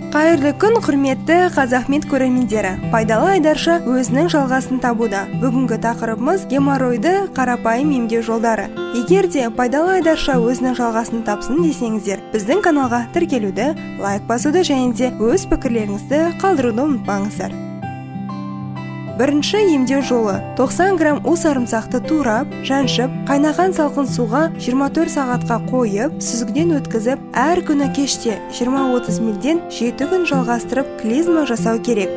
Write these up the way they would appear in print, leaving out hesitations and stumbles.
Қайырлы күн, құрметті Қазақмед көрермендері! Пайдалы айдарша өзінің жалғасын табуда. Бүгінгі тақырыбымыз геморройды қарапайым емдеу жолдары. Егер де пайдалы айдарша өзінің жалғасын тапсын десеңіздер, біздің каналға тіркелуді, лайк басуды және де өз пікірлеріңізді қалдыруды ұмытпаңыздар. Бірінші емдеу жолы: 90 грамм у сарымсақты турап, жаншып, қайнаған салқын суға 24 сағатқа қойып, сүзгіден өткізіп, әр күні кеште 20-30 млден 7 күн жалғастырып клизма жасау керек.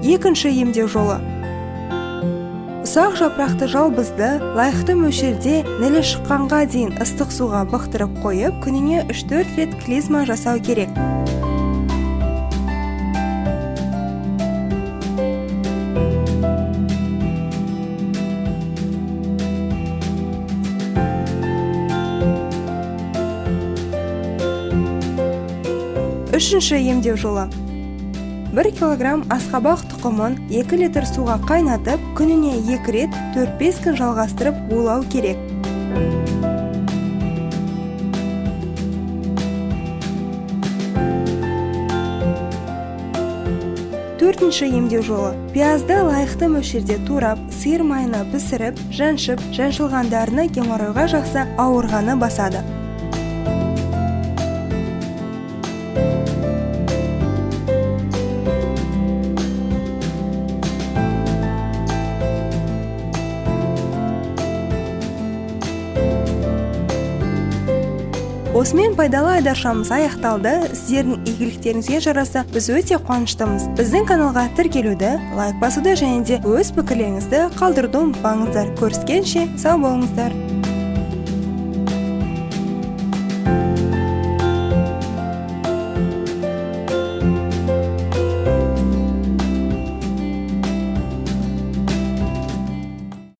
Екінші емдеу жолы: ұсақ жапырақты жалбызды лайықты мөлшерде нілі шыққанға дейін ыстық суға бықтырып қойып, күніне 3-4 рет клизма жасау керек. Үшінші емдеу жолы: 1 килограмм асқабақ тұқымын 2 литр суға қайнатып, күніне 2 рет 4-5 күн жалғастырып булау керек. Төртінші емдеу жолы: пиязды лайықты мөлшерде турап, сиыр майына пісіріп, жаншып, жаншылған дәріні геморройға жақсы, ауырғаны басады. Осымен пайдалы айдаршамыз аяқталды. Сіздердің игіліктеріңізге жараса, біз өте қуаныштымыз. Біздің каналға тіркелуді, лайк басуды және де өз пікірлеріңізді қалдыруды ұмытпаңыздар. Көріскенше, сау болыңыздар.